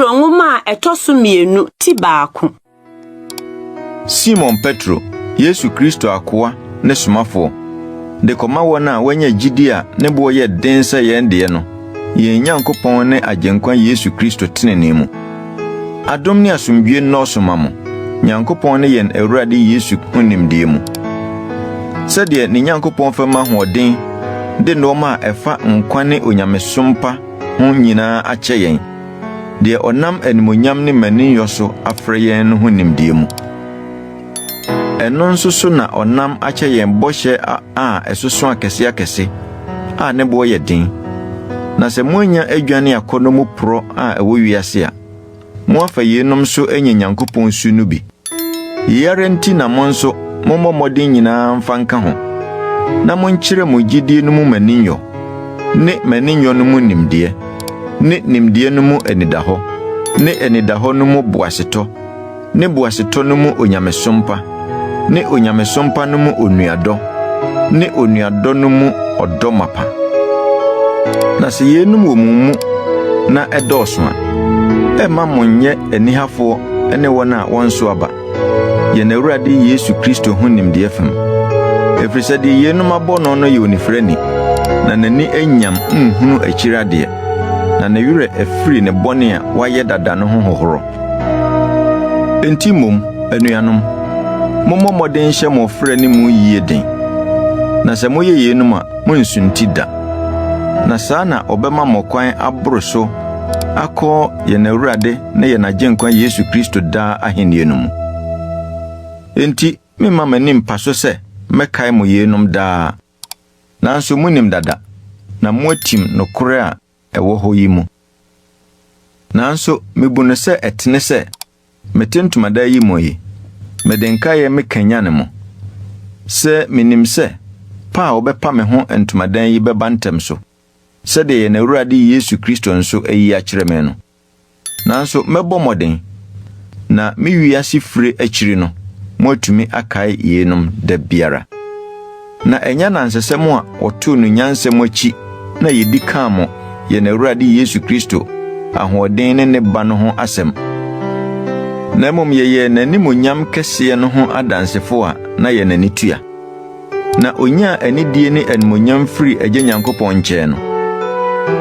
Petro nwoma a ɛtɔ so 2 ti 1. Simon Petro, Yesu Kristo akoa ne somafoɔ, de kɔma wɔn a wɔanya gyidi a ne boɔ yɛ den sɛ yɛn deɛ no, yɛn Nyankopɔn ne Agyenkwa Yesu Kristo tenenee mu. Adom ne asomdwoe nnɔɔso ma mo, Nyankopɔn ne yɛn Awurade Yesu ho nimdeɛ mu. Sɛdeɛ ne Nyankopɔn fam ahoɔden de nnoɔma a ɛfa nkwa ne onyamesom pa ho nyinaa akyɛ yɛn, deɛ ɔnam animuonyam ne mmaninyɔ so afrɛ yɛn no ho nimdeɛ mu. Ɛno nso so na ɔnam akyɛ yɛn bɔhyɛ a ɛsoso akɛseakɛse a ne boɔ yɛ den. Na sɛ moanya adwane akɔnnɔ mu porɔ a ɛwɔ wiase a, moafa yeinom so anya Nyankopɔn su no bi. Yei ara nti na mo nso mommɔ mmɔden nyinaa mfa nka ho, na monkyerɛ mo gyidie no mu mmaninyɔ, ne mmaninyɔ no mu nimdeɛ, ne nimdeɛ no mu anidahɔ, ne anidahɔ no mu boasetɔ, ne boasetɔ no mu onyamesom pa, ne onyamesom pa no mu onuadɔ, ne onuadɔ no mu ɔdɔ mapa. Na sɛ yeinom wɔ mo mu na ɛdɔɔso a, ɛmma monyɛ anihafoɔ ne wɔn a wɔnso aba, yɛn Awurade Yesu Kristo ho nimdeɛ fam. Ɛfiri sɛ deɛ yeinom abɔ no no yɛ onifirani, na n'ani anyam nhunu akyiri adeɛ, na ne werɛ afiri ne bɔne a wayɛ dada no ho hohorɔ. Enti mmom, anuanom, mommɔ mmɔden nhyɛ mo ɔfrɛ ne mo yie den. Na sɛ moyɛ yeinom a, morensunti da. Na saa na ɔbɛma mo kwan aboro so akɔ yɛn Awurade ne yɛn Agyenkwa Yesu Kristo daa ahenni no mu. Enti memma m'ani mpa so sɛ mɛkae mo yeinom daa. Nanso munim dada, na moatim nokorɛ a ɛwɔ hɔ yi mu. Nanso mibu no sɛ ɛtene sɛ mete ntomadan yi mu yi, mede nkaeɛ mekanyane mo, sɛ minim sɛ pa a wɔbɛpa me ho ntomadan yi bɛba ntɛm so, sɛdeɛ yɛn Awurade Yesu Kristo nso ayi akyerɛ me no. Nanso mɛbɔ mmɔden, na me wiase fire akyiri no, moatumi akae yeinom da biara. Na ɛnyɛ anansesɛm a wɔtoo no nyansa mu akyi na yɛdi kaa mo yɛn Awurade Yesu Kristo ahoɔden ne ne ba no ho asɛm. Na mmom yɛyɛɛ n'animuonyam kɛseɛ no ho adansefo a na yɛn ani tua. Na onyaa anidie ne animuonyam firii Agya Nyankopɔn nkyɛn no,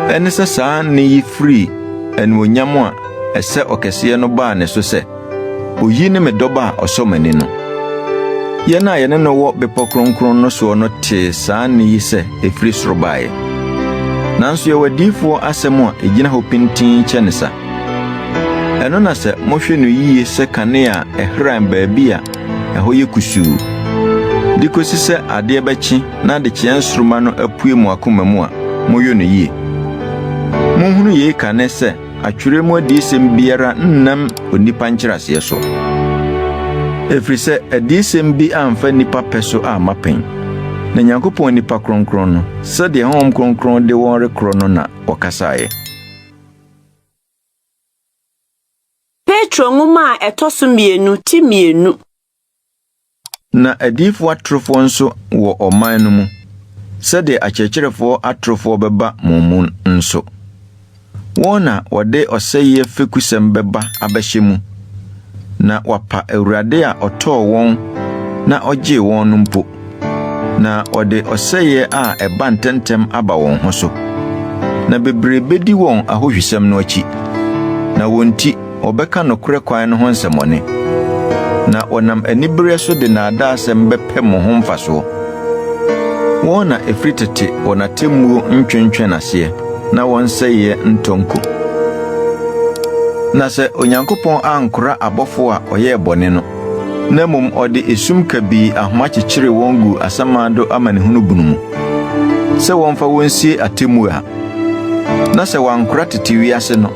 ɛne sɛ saa nne yi firii animuonyam a ɛsɛ ɔkɛseɛ no baa ne so sɛ, Oyi ne me dɔba a ɔsɔ m'ani no. Yɛn a yɛne no wɔ bepɔ kronkron no soɔ no tee saa nne yi sɛ ɛfiri soro baeɛ. Nanso yɛwɔ adiyifoɔ asɛm a ɛgyina hɔ pintinn kyɛ ne sa. Ɛno na sɛ mohwɛ no yie sɛ kanea a ɛhran baabi a ɛhɔ yɛ kusuu, de kosi sɛ adeɛ bɛkye na adekyeɛ nsoromma no apue mo akoma mu a, moyɔ no yie. Monhunu yei kane sɛ atwerɛ mu adiyisɛm biara nnam onipa nkyerɛaseɛ so. Ɛfiri sɛ adiyisɛm bi amfa nnipa pɛ so amma pɛn, na Nyankopɔn nnipa kronkron no, sɛdeɛ Honhom Kronkron de wɔn rekorɔ no na wɔkasaeɛ. Petro nwoma a ɛtɔ so 2 ti 2. Na adiyifoɔ atorofoɔ nso wɔ ɔman no mu, sɛdeɛ akyerɛkyerɛfoɔ atorofoɔ bɛba mo mu nso. Wɔn na wɔde ɔsɛeɛ fekusɛm bɛba abɛhyɛ mu, na wɔapa Awurade a ɔtɔɔ wɔn na ɔgyee wɔn no mpo, na wɔde ɔsɛeɛ a ɛba ntɛmntɛm aba wɔn ho so. Na bebree bedi wɔn ahohwisɛm no akyi, na wɔn nti wɔbɛka nokorɛ kwan no ho nsɛmmɔne. Na wɔnam anibereɛ so de nnaadaasɛm bɛpɛ mo ho mfasoɔ. Wɔn na ɛfiri tete wɔn atemmuo ntwentwɛn aseɛ, na wɔn sɛeɛ ntɔ nko. Na sɛ Onyankopɔn ankora abɔfoɔ a ɔyɛɛ bɔne no, na mmom ɔde esum kabii ahoma kyekyeree wɔn guu asamando amanehunu bunu mu, sɛ wɔmfa wɔn nsie atemmuo a, na sɛ wankora tete wiase no,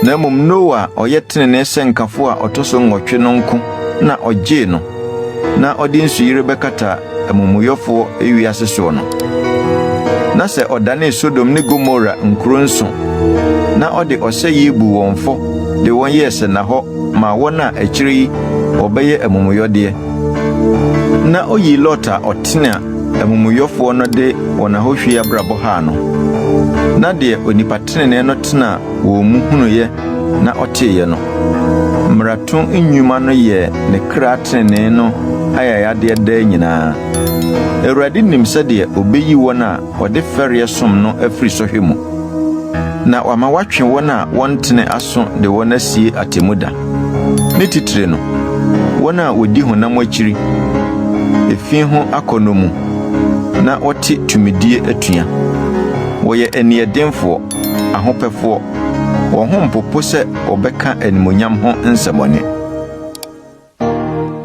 na mmom Noa a ɔyɛ tenenee sɛnkafo a ɔtɔ so 8 no nko na ɔgyee no, na ɔde nsuyire bɛkata amumuyɔfoɔ ewiase soɔ no. Na sɛ ɔdanee Sodom ne Gomora nkuro nso, na ɔde ɔsɛeɛ buu wɔn fɔ de wɔn yɛɛ sɛnnahɔ maa wɔn a akyire yi wɔbɛyɛ amumuyɔdeɛ. Na oyii Lot a ɔtene a amumuyɔfoɔ no de wɔn ahohwie abrabɔ haa no. Na deɛ onipa tenenee no tenaa wɔn mu hunuiɛ na ɔteeɛ no, mmarato nnwuma no yɛɛ ne kra trenee no ayayadeɛ daa nyinaa. Awurade nim sɛdeɛ ɔbɛyi wɔn a wɔde fɛreɛ som no afiri sɔhwɛ mu, na wama watwe wɔn a wɔntene aso de wɔn asie atemmu da. Ne titire no, wɔn a wɔdi honam akyiri, efi ho akɔnnɔ mu, na wɔte tumidie atua. Wɔyɛ aniɛdenfoɔ, ahopɛfoɔ, wɔn ho mpopo sɛ wɔbɛka animuonyam ho nsɛmmɔne.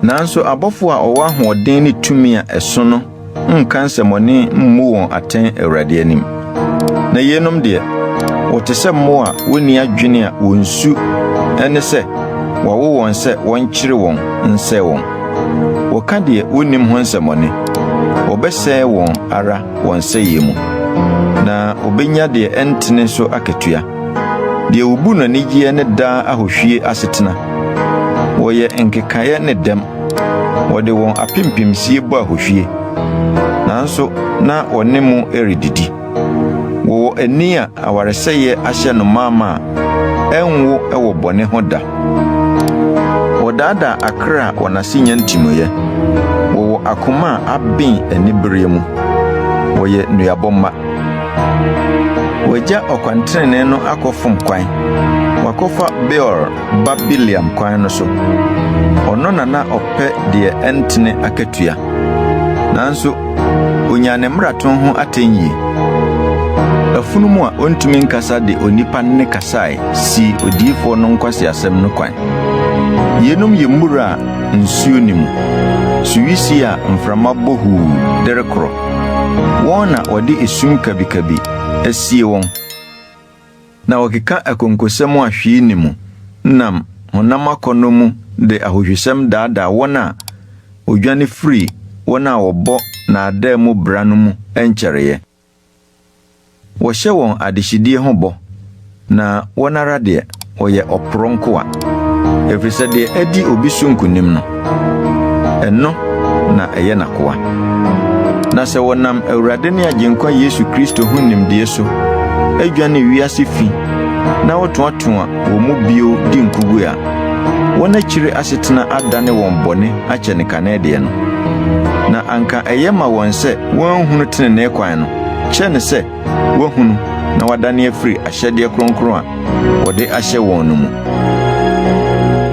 Nanso abɔfo a wɔwɔ ahoɔden ne tumi a ɛso no nka nsɛmmɔne mmu wɔn atɛn Awurade anim. Na yeinom deɛ, wɔte sɛ mmoa a wonni adwene a wɔn su ne sɛ wɔawo wɔn sɛ wɔnkyere wɔn nsɛe wɔn. Wɔka deɛ wonnim ho nsɛmmɔne. Wɔbɛsɛe wɔn ara wɔn sɛeɛ mu, na wɔbɛnya deɛ ɛntene so akatua. Deɛ wɔbu no anigyeɛ ne daa ahohwie asetena. Wɔyɛ nkekaeɛ ne dɛm. Wɔde wɔn apempemsie bɔ ahohwie. Nanso na wɔne mo redidi. Wɔwɔ ani a awaresɛeɛ ahyɛ no maama a ɛnwo wɔ bɔne ho da. Wɔdaadaa akra a wɔn ase nya ntiniiɛ. Wɔwɔ akoma a aben anibereɛ mu. Wɔyɛ nnuabɔ mma. Wɔagya ɔkwantrenee no akɔfom kwan. Wɔakɔfa Beor ba Bileam kwan no so. Ɔno na na ɔpɛ deɛ ɛntene akatua. Nanso onyaa ne mmarato ho atɛnyie. Afunumu a ontumi nkasa de onipa nne kasae sii odiyifoɔ no nkwaseasɛm no kwan. Yeinom yɛ mmura a nsuo nni mu, suwisie a mframa bɔ huu de rekorɔ. Wɔn na wɔde esum kabikabi asie wɔn, na wɔkeka akonkosɛm a hwee nni mu nam honam akɔnnɔ mu de ahohwisɛm daadaa wɔn a wɔdwane firi wɔn a wɔbɔ nnaadaa mu bra no mu nkyɛreeɛ. Wɔhyɛ wɔn adehyedie ho bɔ, na wɔn ara deɛ, wɔyɛ ɔporɔ nkoa. Ɛfiri sɛ deɛ adi obi so nkonim no, ɛno na ɛyɛ n'akoa. Na sɛ wɔnam Awurade ne Agyenkwa Yesu Kristo ho nimdeɛ so adwane wiase fi na wɔtoatoa wɔn mu bio di nkogu a, wɔn akyiri asetena adane wɔn bɔne akyɛ ne kane deɛ no. Na anka ɛyɛ ma wɔn sɛ wɔanhunu tenenee kwan no, kyɛne sɛ wɔahunu na wɔadane afiri ahyɛdeɛ kronkron a wɔde ahyɛ wɔn no mu.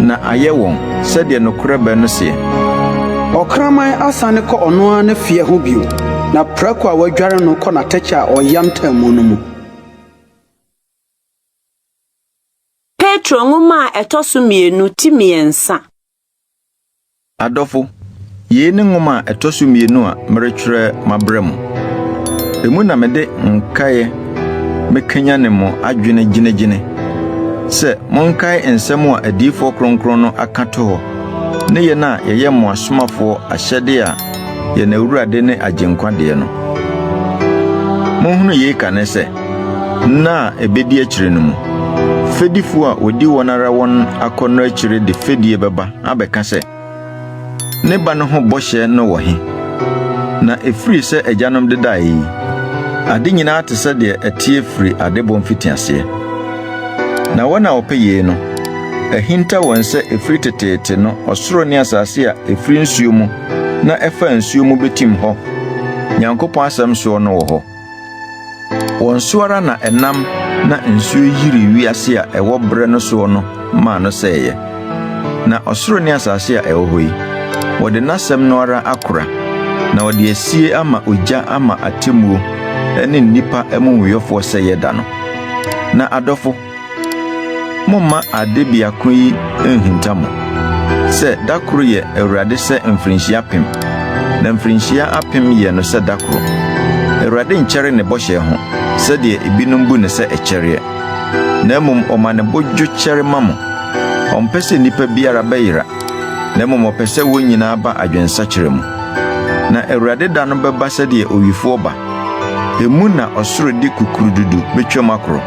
Na ayɛ wɔn sɛdeɛ nokorɛ bɛ no seɛ. Ɔkraman asane kɔ ɔno ara ne feɛ ho bio, na prako a wɔadware no kɔ n'atɛkyɛ a ɔyantam mu no mu. Petro nwoma a ɛtɔ so mmienu ti mmiɛnsa. Adɔfo, yei ne nwoma a ɛtɔ so mmienu a meretwerɛ mabrɛ mo. Emu na mede nkaeɛ mekanyane mo adwene gyenegyene sɛ monkae nsɛm a adiyifoɔ kronkron no aka to hɔ ne yɛn a yɛyɛ mo asomafoɔ ahyɛdeɛ a yɛn Awurade ne Agyenkwa deɛ no. Monhunu yei kane sɛ, nna a ebedi akyiri no mu, fɛdifo a wɔdi wɔn ara wɔn akɔnnɔ akyiri de fɛdie bɛba abɛka sɛ, Ne ba no ho bɔhyɛ no wɔ he? Na ɛfiri sɛ agyanom dedaeɛ yi, ade nyinaa te sɛ deɛ ɛteɛ firi adebɔ mfitiaseɛ. Na wɔn a wɔpɛ yei no, ahinta wɔn sɛ ɛfiri teteete no ɔsoro ne asase a ɛfiri nsuo mu na ɛfa nsuo mu bɛtim hɔ Nyankopɔn asɛm soɔ no wɔ hɔ. Wɔn so ara na ɛnam na nsuo yirii wiase a ɛwɔ berɛ no soɔ no maa no sɛeɛ. Na ɔsoro ne asase a ɛwɔ hɔ yi, wɔde n'asɛm no ara akora, na wɔde asie ama ogya ama atemmuo ne nnipa amumuyɔfoɔ sɛeɛ da no. Na adɔfo, Momma ade biako yi nhinta mo, sɛ da koro yɛ Awurade sɛ mfirinhyia apem, na mfirinhyia apem yɛ no sɛ da koro. Awurade nkyɛre ne bɔhyɛ ho, sɛdeɛ ebinom bu no sɛ ɛkyɛreɛ, na mmom ɔma ne bo dwo kyɛre ma mo. Ɔmpɛ sɛ nnipa biara bɛyera, na mmom ɔpɛ sɛ wɔn nyinaa ba adwensakyera mu. Na Awurade da no bɛba sɛdeɛ owifoɔ ba. Emu na ɔsoro de kukurududu betwam akorɔ,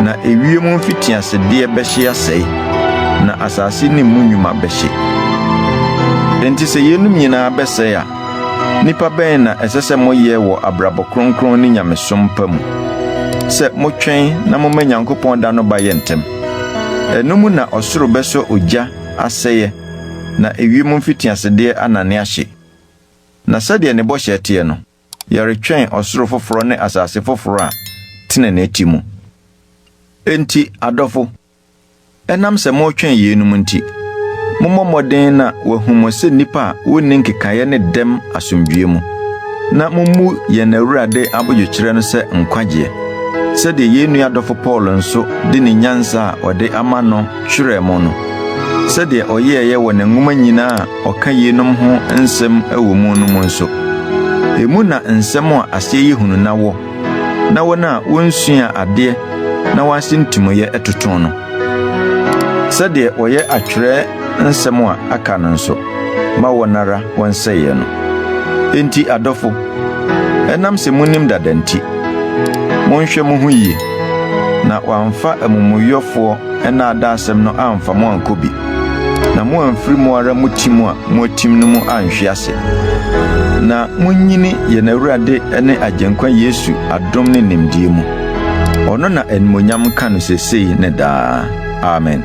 na ewiem mfitiasedeɛ bɛhye asɛe, na asase ne mu nnwuma bɛhye. Enti sɛ yeinom nyinaa bɛsɛe a, nnipa bɛn na ɛsɛ sɛ moyɛ wɔ abrabɔ kronkron ne nyamesom pa mu, sɛ motwɛn na moma Nyankopɔn da no ba yɛ ntɛm? Ɛno mu na ɔsoro bɛsɔ ogya asɛeɛ, na ewiem mfitiasedeɛ anane ahye. Na sɛdeɛ ne bɔhyɛ teɛ no, yɛretwɛn ɔsoro foforɔ ne asase foforɔ a tenenee te mu. Enti, adɔfo, ɛnam sɛ moretwɛn yeinom nti, mommɔ mmɔden na wɔahu mo sɛ nnipa a wonni nkekaeɛ ne dɛm asomdwoeɛ mu, na mommu yɛn Awurade abodwokyerɛ no sɛ nkwagyeɛ, sɛdeɛ yɛn nua dɔfo Paulo nso de ne nyansa a ɔde ama no twerɛɛ mo no, sɛdeɛ ɔyɛeɛ wɔ ne nwoma nyinaa a ɔka yeinom ho nsɛm wɔ mu no mu nso. Emu na nsɛm a aseɛ yɛ hunu na wɔ, na wɔn a wonsuaa adeɛ na wɔn ase ntimuiɛ toto no. Sɛdeɛ wɔyɛ atwerɛ nsɛm a aka no nso ma wɔn ara wɔn sɛeɛ no. Enti adɔfo, ɛnam sɛ munim dada nti, monhwɛ mo ho yie, na wɔamfa amumuyɔfoɔ nnaadaasɛm no amfa mo ankɔ bi, na moamfiri mo ara mo tim a moatim no mu anhwe ase. Na monnyini yɛn Awurade ne Agyenkwa Yesu adom ne nimdeɛ mu. Ɔno na animuonyam nka no seesei ne daa. Amen.